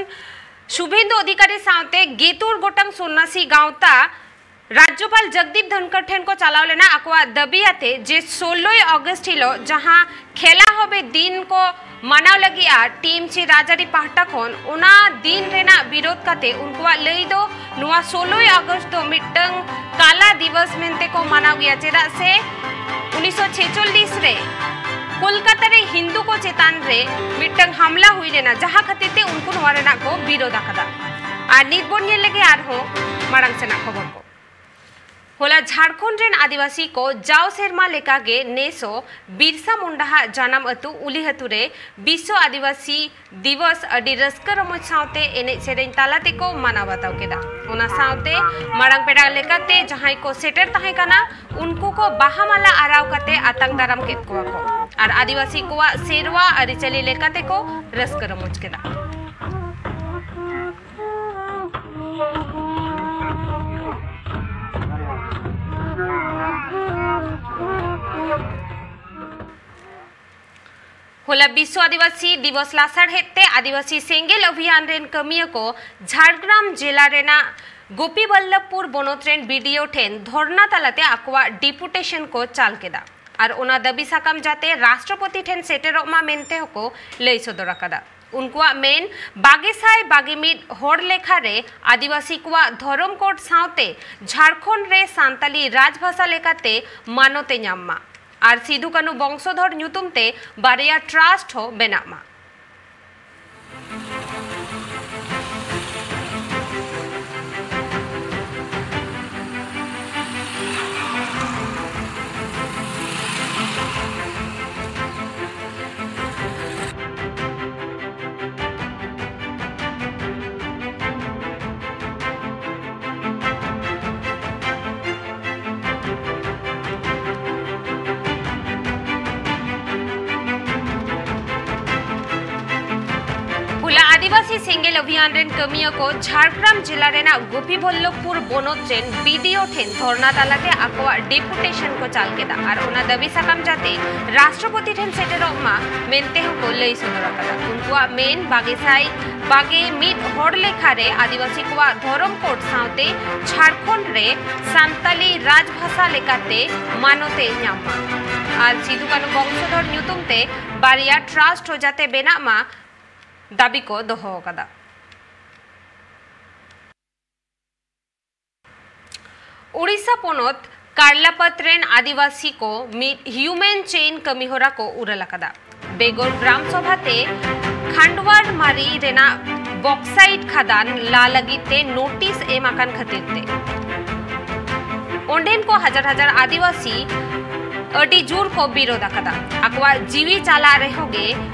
ᱥᱩᱵᱷᱮᱱᱫᱩ ᱚᱫᱷᱤᱠᱟᱨᱤ ᱥᱟᱶᱛᱮ ᱜᱮᱛᱩᱨ ᱜᱚᱴᱟᱝ ᱥᱚᱱᱱᱟᱥᱤ ᱜᱟᱶᱛᱟ ᱨᱟᱡᱽᱡᱚᱯᱟᱞ ᱡᱚᱜᱽᱫᱤᱯ ᱫᱷᱚᱱᱠᱚᱨ ᱴᱷᱮᱱ ᱠᱚ ᱪᱟᱞᱟᱣ ᱞᱮᱱᱟ ᱟᱠᱚᱣᱟᱜ ᱫᱟᱹᱵᱤ ᱟᱛᱮ ᱡᱮ ᱥᱳᱞᱳᱭ ᱚᱜᱚᱥᱴ ᱦᱤᱞᱳᱜ ᱡᱟᱦᱟᱸ ᱠᱷᱮᱞᱟ ᱦᱚᱵᱮ ᱫᱤᱱ ᱠᱚ ᱢᱟᱱᱟᱣ ᱞᱟᱹᱜᱤᱫᱼᱟ ᱴᱤᱢ ᱪᱮ ᱨᱟᱡᱽᱟᱹᱨᱤ ᱯᱟᱦᱴᱟ ᱠᱷᱚᱱ, ᱚᱱᱟ ᱫᱤᱱ ᱨᱮᱱᱟᱜ ᱵᱤᱨᱳᱫ ᱠᱟᱛᱮ ᱩᱱᱠᱩᱣᱟᱜ ᱞᱟᱹᱭ ᱫᱚ ᱱᱚᱣᱟ ᱥᱳᱞᱳᱭ ᱚᱜᱚᱥᱴ ᱫᱚ ᱢᱤᱫᱴᱟᱝ ᱠᱟᱞᱟ ᱫᱤᱵᱚᱥ ᱢᱮᱱᱛᱮ ᱠᱚ ᱢᱟᱱᱟᱣ ᱜᱮᱭᱟ, ᱪᱮᱫᱟᱜ ᱥᱮ ᱩᱱᱤᱥᱥᱚ ᱪᱷᱮᱪᱚᱞᱞᱤᱥ ᱨᱮ ᱠᱳᱞᱠᱟᱛᱟ ᱨᱮ ᱦᱤᱱᱫᱩ ᱠᱚ ᱪᱮᱛᱟᱱ ᱨᱮ ᱢᱤᱫᱴᱟᱝ ᱦᱟᱢᱞᱟ ᱦᱩᱭ ᱞᱮᱱᱟ, ᱡᱟᱦᱟᱸ ᱠᱷᱟᱹᱛᱤᱨ ᱛᱮ ᱩᱱᱠᱩ ᱱᱚᱣᱟ ᱨᱮᱱᱟᱜ ᱠᱚ ᱵᱤᱨᱳᱫ ᱟᱠᱟᱫᱟ᱾ ᱟᱨ ᱱᱤᱛ ᱵᱚᱱ ᱧᱮᱞ ᱞᱮᱜᱮ ᱟᱨᱦᱚᱸ ᱢᱟᱲᱟᱝ ᱥᱮᱱᱟᱜ ᱠᱷᱚᱵᱚᱨ ᱠᱚ᱾ ᱦᱚᱞᱟ ᱡᱷᱟᱲᱠᱷᱚᱸᱰ ᱨᱮᱱ ᱟᱹᱫᱤᱵᱟᱹᱥᱤ ᱠᱚ ᱡᱟᱣ ᱥᱮᱨᱢᱟ ᱞᱮᱠᱟᱜᱮ ᱱᱮᱥ ᱦᱚᱸ ᱵᱤᱨᱥᱟ ᱢᱩᱱᱰᱟᱦᱟᱜ ᱡᱟᱱᱟᱢ ᱟᱹᱛᱩ ᱩᱞᱤᱦᱟᱹᱛᱩ ᱨᱮ ᱵᱤᱥᱥᱚ ᱟᱹᱫᱤᱵᱟᱹᱥᱤ ᱫᱤᱵᱚᱥ ᱟᱹᱰᱤ ᱨᱟᱹᱥᱠᱟᱹ ᱨᱚᱢᱚᱡᱽ ᱥᱟᱶᱛᱮ ᱮᱱᱮᱡ ᱥᱮᱨᱮᱧ ᱛᱟᱞᱟ ᱛᱮᱠᱚ ᱢᱟᱱᱟᱣ ᱵᱟᱛᱟᱣ ᱠᱮᱫᱟ᱾ ᱚᱱᱟ ᱥᱟᱶᱛᱮ ᱢᱟᱲᱟᱝ ᱯᱮᱲᱟ ᱞᱮᱠᱟᱛᱮ ᱡᱟᱦᱟᱸᱭ ᱠᱚ ᱥᱮᱴᱮᱨ ᱛᱟᱦᱮᱸ ᱠᱟᱱᱟ, ᱩᱱᱠᱩ ᱠᱚ ᱵᱟᱦᱟ ᱢᱟᱞᱟ ᱟᱨᱟᱣ ᱠᱟᱛᱮ ᱟᱛᱟᱝ ᱫᱟᱨᱟᱢ ᱠᱮᱫ ᱠᱚᱣᱟ ᱠᱚ ᱟᱨ ᱟᱹᱫᱤᱵᱟᱹᱥᱤ ᱠᱚᱣᱟᱜ ᱥᱮᱨᱣᱟ ᱟᱹᱨᱤᱪᱟᱹᱞᱤ ᱞᱮᱠᱟᱛᱮ ᱠᱚ ᱨᱟᱹᱥᱠᱟᱹ ᱨᱚᱢᱚᱡᱽ ᱠᱮᱫᱟ᱾ ᱦᱚᱞᱟ ᱵᱤᱥᱥᱚ ᱟᱹᱫᱤᱵᱟᱹᱥᱤ ᱫᱤᱵᱚᱥ ᱞᱟᱥᱟᱲᱦᱮᱫ ᱛᱮ ᱟᱹᱫᱤᱵᱟᱹᱥᱤ ᱥᱮᱸᱜᱮᱞ ᱚᱵᱷᱤᱭᱟᱱ ᱨᱮᱱ ᱠᱟᱹᱢᱤᱭᱟᱹ ᱠᱚ ᱡᱷᱟᱲᱜᱨᱟᱢ ᱡᱮᱞᱟ ᱨᱮᱱᱟᱜ ᱜᱳᱯᱤᱵᱚᱞᱞᱚᱵᱷᱯᱩᱨ ᱵᱚᱱᱚᱛ ᱨᱮᱱ ᱵᱤ ᱰᱤ ᱳ ᱴᱷᱮᱱ ᱫᱷᱚᱨᱱᱟ ᱛᱟᱞᱟᱛᱮ ᱟᱠᱚᱣᱟᱜ ᱰᱮᱯᱩᱴᱮᱥᱚᱱ ᱠᱚ ᱪᱟᱞ ᱠᱮᱫᱟ ᱟᱨ ᱚᱱᱟ ᱫᱟᱹᱵᱤ ᱥᱟᱠᱟᱢ ᱡᱟᱛᱮ ᱨᱟᱥᱴᱨᱚᱯᱚᱛᱤ ᱴᱷᱮᱱ ᱥᱮᱴᱮᱨᱚᱜ ᱢᱟ ᱢᱮᱱᱛᱮ ᱦᱚᱸᱠᱚ ᱞᱟᱹᱭ ᱥᱚᱫᱚᱨ ᱟᱠᱟᱫᱟ᱾ ᱩᱱᱠᱩᱣᱟᱜ ᱢᱮᱱ, ᱵᱟᱜᱮ ᱥᱟᱭ ᱵᱟᱜᱮ ᱢᱤᱫ ᱦᱚᱲ ᱞᱮᱠᱷᱟ ᱨᱮ ᱟᱹᱫᱤᱵᱟᱹᱥᱤ ᱠᱚᱣᱟᱜ ᱫᱷᱚᱨᱚᱢ ᱠᱳᱰ ᱥᱟᱶᱛᱮ ᱡᱷᱟᱲᱠᱷᱚᱸᱰ ᱨᱮ ᱥᱟᱱᱛᱟᱞᱤ ᱨᱟᱡᱽᱵᱷᱟᱥᱟ ᱞᱮᱠᱟᱛᱮ ᱢᱟᱱᱚᱛ ᱮ ᱧᱟᱢ ᱢᱟ ᱟᱨ ᱥᱤᱫᱩ ᱠᱟᱹᱱᱩ ᱵᱚᱝᱥᱚᱫᱷᱚᱨ ᱧᱩᱛᱩᱢ ᱛᱮ ᱵᱟᱨᱭᱟ ᱴᱨᱟᱥᱴ ᱦᱚᱸ ᱵᱮᱱᱟᱜ ᱢᱟ᱾ ᱦᱚᱞᱟ ᱟᱹᱫᱤᱵᱟᱹᱥᱤ ᱥᱮᱸᱜᱮᱞ ᱚᱵᱷᱤᱭᱟᱱ ᱨᱮᱱ ᱠᱟᱹᱢᱤᱭᱟᱹ ᱠᱚ ᱡᱷᱟᱲᱜᱨᱟᱢ ᱡᱮᱞᱟ ᱨᱮᱱᱟᱜ ᱜᱳᱯᱤᱵᱚᱞᱞᱚᱵᱷᱯᱩᱨ ᱵᱚᱱᱚᱛ ᱨᱮᱱ ᱵᱤ ᱰᱤ ᱳ ᱴᱷᱮᱱ ᱫᱷᱚᱨᱱᱟ ᱛᱟᱞᱟᱛᱮ ᱟᱠᱚᱣᱟᱜ ᱰᱮᱯᱩᱴᱮᱥᱚᱱ ᱠᱚ ᱪᱟᱞ ᱠᱮᱫᱟ ᱟᱨ ᱚᱱᱟ ᱫᱟᱹᱵᱤ ᱥᱟᱠᱟᱢ ᱡᱟᱛᱮ ᱨᱟᱥᱴᱨᱚᱯᱚᱛᱤ ᱴᱷᱮᱱ ᱥᱮᱴᱮᱨᱚᱜ ᱢᱟ ᱢᱮᱱᱛᱮ ᱦᱚᱸᱠᱚ ᱞᱟᱹᱭ ᱥᱚᱫᱚᱨ ᱟᱠᱟᱫᱟ᱾ ᱩᱱᱠᱩᱣᱟᱜ ᱢᱮᱱ, ᱵᱟᱜᱮ ᱥᱟᱭ ᱵᱟᱜᱮ ᱢᱤᱫ ᱦᱚᱲ ᱞᱮᱠᱷᱟ ᱨᱮ ᱟᱹᱫᱤᱵᱟᱹᱥᱤ ᱠᱚᱣᱟᱜ ᱫᱷᱚᱨᱚᱢ ᱠᱳᱰ ᱥᱟᱶᱛᱮ ᱡᱷᱟᱲᱠᱷᱚᱸᱰ ᱨᱮ ᱥᱟᱱᱛᱟᱞᱤ ᱨᱟᱡᱽᱵᱷᱟᱥᱟ ᱞᱮᱠᱟᱛᱮ ᱢᱟᱱᱚᱛ ᱮ ᱧᱟᱢ ᱢᱟ᱾ ᱟᱨ ᱥᱤᱫᱩ ᱠᱟᱹᱱᱦᱩ ᱵᱚᱝᱥᱚᱫᱷᱚᱨ ᱧᱩᱛᱩᱢ ᱛᱮ ᱵᱟᱨᱭᱟ ᱴᱨᱟᱥᱴ ᱦᱚᱸ ᱡᱟᱛᱮ ᱵᱮᱱᱟᱜ ᱢᱟ, ᱫᱟᱹᱵᱤ ᱠᱚ ᱫᱚᱦᱚ ᱟᱠᱟᱫᱟ᱾ ᱳᱰᱤᱥᱟ ᱯᱚᱱᱚᱛ ᱠᱟᱨᱞᱟᱯᱟᱛ ᱨᱮᱱ ᱟᱹᱫᱤᱵᱟᱹᱥᱤ ᱠᱚ ᱢᱤᱫ ᱦᱤᱭᱩᱢᱮᱱ ᱪᱮᱭᱤᱱ ᱠᱟᱹᱢᱤᱦᱚᱨᱟ ᱠᱚ ᱩᱨᱟᱹᱞ ᱟᱠᱟᱫᱟ᱾ ᱵᱮᱜᱚᱨ ᱜᱨᱟᱢ ᱥᱚᱵᱷᱟ ᱛᱮ ᱠᱷᱟᱱᱰᱣᱟᱨ ᱢᱟᱨᱤ ᱨᱮᱱᱟᱜ ᱵᱚᱠᱥᱟᱭᱤᱴ ᱠᱷᱟᱫᱟᱱ ᱞᱟ ᱞᱟᱹᱜᱤᱫ ᱛᱮ ᱱᱳᱴᱤᱥ ᱮᱢ ᱟᱠᱟᱱ ᱠᱷᱟᱹᱛᱤᱨ ᱛᱮ ᱚᱸᱰᱮᱱ ᱠᱚ ᱦᱟᱡᱟᱨ ᱦᱟᱡᱟᱨ ᱟᱹᱫᱤᱵᱟᱹᱥᱤ ᱟᱹᱰᱤ ᱡᱳᱨ ᱠᱚ ᱵᱤᱨᱳᱫ ᱟᱠᱟᱫᱟ᱾ ᱟᱠᱚᱣᱟᱜ ᱡᱤᱣᱤ ᱪᱟᱞᱟᱜ ᱨᱮᱦᱚᱸ ᱜᱮ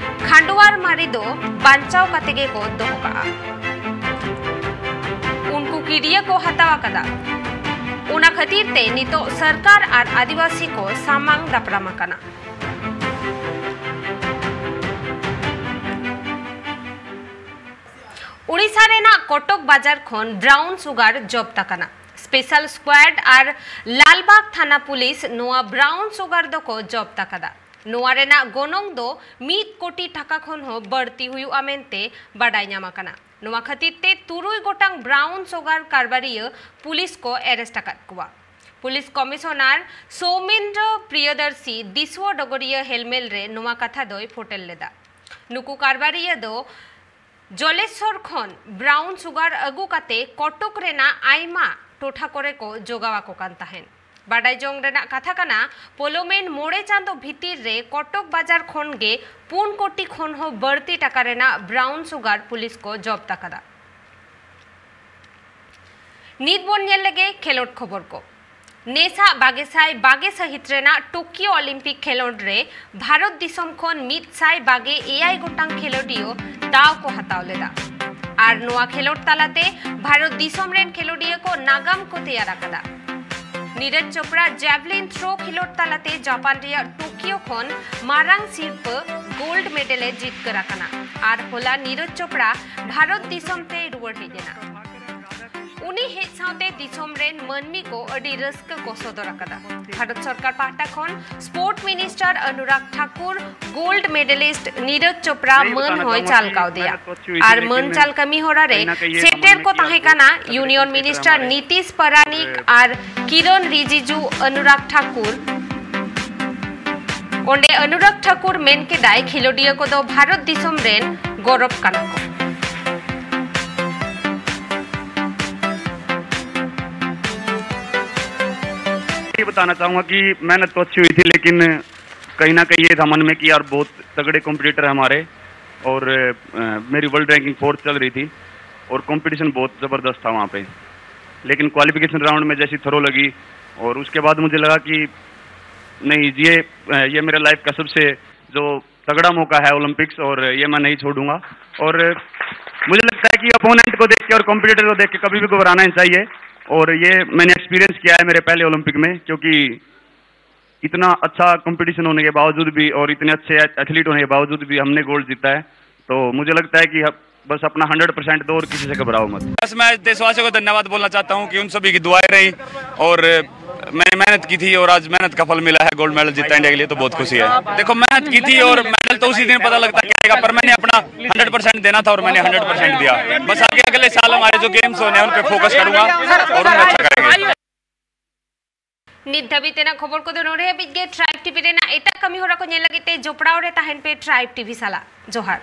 ᱠᱷᱟᱱᱰᱣᱟᱨ ᱢᱟᱨᱤ ᱫᱚ ᱵᱟᱧᱪᱟᱣ ᱠᱟᱛᱮ ᱜᱮ ᱠᱚ ᱫᱚᱦᱚ ᱠᱟᱜᱼᱟ᱾ ᱩᱱᱠᱩ ᱠᱤᱨᱤᱭᱟᱹ ᱠᱚ ᱦᱟᱛᱟᱣ ᱟᱠᱟᱫᱟ᱾ ᱚᱱᱟ ᱠᱷᱟᱹᱛᱤᱨ ᱛᱮ ᱱᱤᱛᱚᱜ ᱥᱚᱨᱠᱟᱨ ᱟᱨ ᱟᱹᱫᱤᱵᱟᱹᱥᱤ ᱠᱚ ᱥᱟᱢᱟᱝ ᱫᱟᱯᱨᱟᱢ ᱟᱠᱟᱱᱟ᱾ ᱳᱰᱤᱥᱟ ᱨᱮᱱᱟᱜ ᱠᱚᱴᱚᱠ ᱵᱟᱡᱟᱨ ᱠᱷᱚᱱ ᱵᱨᱟᱣᱩᱱ ᱥᱩᱜᱟᱨ ᱡᱚᱵᱛ ᱟᱠᱟᱱᱟ᱾ ᱥᱯᱮᱥᱟᱞ ᱥᱠᱣᱟᱰ ᱟᱨ ᱞᱟᱞᱵᱟᱜᱽ ᱛᱷᱟᱱᱟ ᱯᱩᱞᱤᱥ ᱱᱚᱣᱟ ᱵᱨᱟᱣᱩᱱ ᱥᱩᱜᱟᱨ ᱫᱚᱠᱚ ᱡᱚᱵᱛ ᱟᱠᱟᱫᱟ᱾ ᱱᱚᱣᱟ ᱨᱮᱱᱟᱜ ᱜᱚᱱᱚᱝ ᱫᱚ ᱢᱤᱫ ᱠᱳᱴᱤ ᱴᱟᱠᱟ ᱠᱷᱚᱱ ᱦᱚᱸ ᱵᱟᱹᱲᱛᱤ ᱦᱩᱭᱩᱜᱼᱟ ᱢᱮᱱᱛᱮ ᱵᱟᱰᱟᱭ ᱧᱟᱢ ᱟᱠᱟᱱᱟ᱾ ᱱᱚᱣᱟ ᱠᱷᱟᱹᱛᱤᱨ ᱛᱮ ᱛᱩᱨᱩᱭ ᱜᱚᱴᱟᱝ ᱵᱨᱟᱣᱩᱱ ᱥᱩᱜᱟᱨ ᱠᱟᱨᱵᱟᱨᱤᱭᱟᱹ ᱯᱩᱞᱤᱥ ᱠᱚ ᱮᱨᱮᱥᱴ ᱟᱠᱟᱫ ᱠᱚᱣᱟ᱾ ᱯᱩᱞᱤᱥ ᱠᱚᱢᱤᱥᱚᱱᱟᱨ ᱥᱳᱢᱮᱱᱫᱨᱚ ᱯᱨᱤᱭᱚᱫᱚᱨᱥᱤ ᱫᱤᱥᱩᱣᱟᱹ ᱰᱚᱜᱚᱨᱤᱭᱟᱹ ᱦᱮᱞᱢᱮᱞ ᱨᱮ ᱱᱚᱣᱟ ᱠᱟᱛᱷᱟ ᱫᱚᱭ ᱯᱷᱚᱴᱮᱞ ᱞᱮᱫᱟ᱾ ᱱᱩᱠᱩ ᱠᱟᱨᱵᱟᱨᱤᱭᱟᱹ ᱫᱚ ᱡᱚᱞᱮᱥᱚᱨ ᱠᱷᱚᱱ ᱵᱨᱟᱣᱩᱱ ᱥᱩᱜᱟᱨ ᱟᱹᱜᱩ ᱠᱟᱛᱮ ᱠᱚᱴᱚᱠ ᱨᱮᱱᱟᱜ ᱟᱭᱢᱟ ᱴᱚᱴᱷᱟ ᱠᱚᱨᱮ ᱠᱚ ᱡᱚᱜᱟᱣ ᱟᱠᱚ ᱠᱟᱱ ᱛᱟᱦᱮᱸᱫ᱾ ᱵᱟᱰᱟᱭ ᱡᱚᱝ ᱨᱮᱱᱟᱜ ᱠᱟᱛᱷᱟ ᱠᱟᱱᱟ, ᱯᱚᱞᱚᱢᱮᱱ ᱢᱚᱬᱮ ᱪᱟᱸᱫᱚ ᱵᱷᱤᱛᱤᱨ ᱨᱮ ᱠᱚᱴᱚᱠ ᱵᱟᱡᱟᱨ ᱠᱷᱚᱱ ᱜᱮ ᱯᱩᱱ ᱠᱳᱴᱤ ᱠᱷᱚᱱ ᱦᱚᱸ ᱵᱟᱹᱲᱛᱤ ᱴᱟᱠᱟ ᱨᱮᱱᱟᱜ ᱵᱨᱟᱣᱩᱱ ᱥᱩᱜᱟᱨ ᱯᱩᱞᱤᱥ ᱠᱚ ᱡᱚᱵᱛ ᱟᱠᱟᱫᱟ᱾ ᱱᱤᱛ ᱵᱚᱱ ᱧᱮᱞ ᱞᱮᱜᱮ ᱠᱷᱮᱞᱳᱰ ᱠᱷᱚᱵᱚᱨ ᱠᱚ᱾ ᱱᱮᱥᱟᱜ ᱵᱟᱜᱮ ᱥᱟᱭ ᱵᱟᱜᱮ ᱥᱟᱹᱦᱤᱛ ᱨᱮᱱᱟᱜ ᱴᱳᱠᱤᱭᱳ ᱚᱞᱤᱢᱯᱤᱠ ᱠᱷᱮᱞᱳᱰ ᱨᱮ ᱵᱷᱟᱨᱚᱛ ᱫᱤᱥᱚᱢ ᱠᱷᱚᱱ ᱢᱤᱫ ᱥᱟᱭ ᱵᱟᱜᱮ ᱮᱭᱟᱭ ᱜᱚᱴᱟᱝ ᱠᱷᱮᱞᱳᱰᱤᱭᱟᱹ ᱫᱟᱣ ᱠᱚ ᱦᱟᱛᱟᱣ ᱞᱮᱫᱟ᱾ ᱟᱨ ᱱᱚᱣᱟ ᱠᱷᱮᱞᱳᱰ ᱛᱟᱞᱟᱛᱮ ᱵᱷᱟᱨᱚᱛ ᱫᱤᱥᱚᱢ ᱨᱮᱱ ᱠᱷᱮᱞᱳᱰᱤᱭᱟᱹ ᱠᱚ ᱱᱟᱜᱟᱢ ᱠᱚ ᱛᱮᱭᱟᱨ ᱟᱠᱟᱫᱟ᱾ ᱱᱤᱨᱚᱡᱽ ᱪᱳᱯᱲᱟ ᱡᱮᱵᱷᱞᱤᱱ ᱛᱷᱨᱳ ᱠᱷᱮᱞᱳᱰ ᱛᱟᱞᱟᱛᱮ ᱡᱟᱯᱟᱱ ᱨᱮᱭᱟᱜ ᱴᱳᱠᱤᱭᱳ ᱠᱷᱚᱱ ᱢᱟᱨᱟᱝ ᱥᱤᱨᱯᱟᱹ ᱜᱳᱞᱰ ᱢᱮᱰᱮᱞ ᱮ ᱡᱤᱛᱠᱟᱹᱨ ᱟᱠᱟᱱᱟ᱾ ᱟᱨ ᱦᱚᱞᱟ ᱱᱤᱨᱚᱡᱽ ᱪᱳᱯᱲᱟ ᱵᱷᱟᱨᱚᱛ ᱫᱤᱥᱚᱢ ᱛᱮᱭ ᱨᱩᱣᱟᱹᱲ ᱦᱮᱡ ᱮᱱᱟ᱾ ᱩᱱᱤ ᱦᱮᱡ ᱥᱟᱶᱛᱮ ᱫᱤᱥᱚᱢ ᱨᱮᱱ ᱢᱟᱹᱱᱢᱤ ᱠᱚ ᱟᱹᱰᱤ ᱨᱟᱹᱥᱠᱟᱹ ᱠᱚ ᱥᱚᱫᱚᱨ ᱟᱠᱟᱫᱟ᱾ ᱵᱷᱟᱨᱚᱛ ᱥᱚᱨᱠᱟᱨ ᱯᱟᱦᱴᱟ ᱠᱷᱚᱱ sport minister Anurag Thakur, gold medallist Neeraj Chopra ᱢᱟᱹᱱ ᱦᱚᱸᱭ ᱪᱟᱞ ᱠᱟᱣᱫᱮᱭᱟ᱾ ᱟᱨ ᱢᱟᱹᱱ ᱪᱟᱞ ᱠᱟᱹᱢᱤ ᱦᱚᱨᱟ ᱨᱮ ᱥᱮᱴᱮᱨ ᱠᱚ ᱛᱟᱦᱮᱸ ᱠᱟᱱᱟ ᱤᱭᱩᱱᱤᱭᱚᱱ ᱢᱤᱱᱤᱥᱴᱟᱨ ᱱᱤᱛᱤᱥ ᱯᱟᱨᱟᱱᱤᱠ ᱟᱨ ᱠᱤᱨᱚᱱ ᱨᱤᱡᱤᱡᱩ, ᱚᱱᱩᱨᱟᱜᱽ ᱴᱷᱟᱠᱩᱨ᱾ ᱚᱸᱰᱮ ᱚᱱᱩᱨᱟᱜᱽ ᱴᱷᱟᱠᱩᱨ ᱢᱮᱱ ᱠᱮᱫᱟᱭ, ᱠᱷᱮᱞᱳᱰᱤᱭᱟᱹ ᱠᱚᱫᱚ ᱵᱷᱟᱨᱚᱛ ᱫᱤᱥᱚᱢ ᱨᱮᱱ ᱜᱚᱨᱚᱵᱽ ᱠᱟᱱᱟ ᱠᱚ᱾ ये बताना चाहूँगा कि मेहनत तो अच्छी हुई थी, लेकिन कहीं ना कहीं ये था मन में कि यार, बहुत तगड़े कॉम्पिटिटर हैं हमारे। और अ, मेरी वर्ल्ड रैंकिंग फोर्थ चल रही थी और कंपटीशन बहुत ज़बरदस्त था वहाँ पे। लेकिन क्वालिफिकेशन राउंड में जैसी थ्रो लगी और उसके बाद मुझे लगा कि नहीं, ये अ, ये मेरे लाइफ का सबसे जो तगड़ा मौका है ओलंपिक्स, और ये मैं नहीं छोड़ूंगा। और मुझे लगता है कि अपोनेंट को देख के और कॉम्पिटिटर को देख के कभी भी घबराना नहीं चाहिए। और ये मैंने एक्सपीरियंस किया है मेरे पहले ओलंपिक में, क्योंकि इतना अच्छा कंपटीशन होने के बावजूद भी और इतने अच्छे एथलीट होने के बावजूद भी हमने गोल्ड जीता है। तो मुझे लगता है कि अब बस अपना हंड्रेड परसेंट दो और किसी से घबराओ मत। बस मैं देशवासियों को धन्यवाद बोलना चाहता हूँ कि उन सभी की दुआएं रही और मैंने मेहनत की थी और आज मेहनत का फल मिला है। गोल्ड मेडल जीता इंडिया के लिए, तो बहुत खुशी है। देखो, मेहनत की थी और मेडल तो उसी दिन पता लगता है क्या आएगा, पर मैंने अपना हंड्रेड परसेंट देना था और मैंने हंड्रेड परसेंट दिया। बस आगे अगले साल हमारे जो गेम्स होने हैं, उन पे फोकस करूंगा और उनमें अच्छा करेंगे। ᱱᱤᱛ ᱫᱷᱟᱹᱵᱤᱡ ᱛᱮᱱᱟᱜ ᱠᱷᱚᱵᱚᱨ ᱠᱚᱫᱚ ᱱᱚᱰᱮ ᱦᱟᱹᱵᱤᱡ ᱜᱮ᱾ ᱴᱨᱟᱭᱤᱵᱽ ᱴᱤᱵᱷᱤ ᱨᱮᱱᱟᱜ ᱮᱴᱟᱜ ᱠᱟᱹᱢᱤ ᱦᱚᱨᱟ ᱠᱚ ᱧᱮᱞ ᱞᱟᱹᱜᱤᱫ ᱛᱮ ᱡᱚᱯᱲᱟᱣ ᱨᱮ ᱛᱟᱦᱮᱱ ᱯᱮ ᱴᱨᱟᱭᱤᱵᱽ ᱴᱤᱵᱷᱤ ᱥᱟᱞᱟᱜ᱾ ᱡᱚᱦᱟᱨ᱾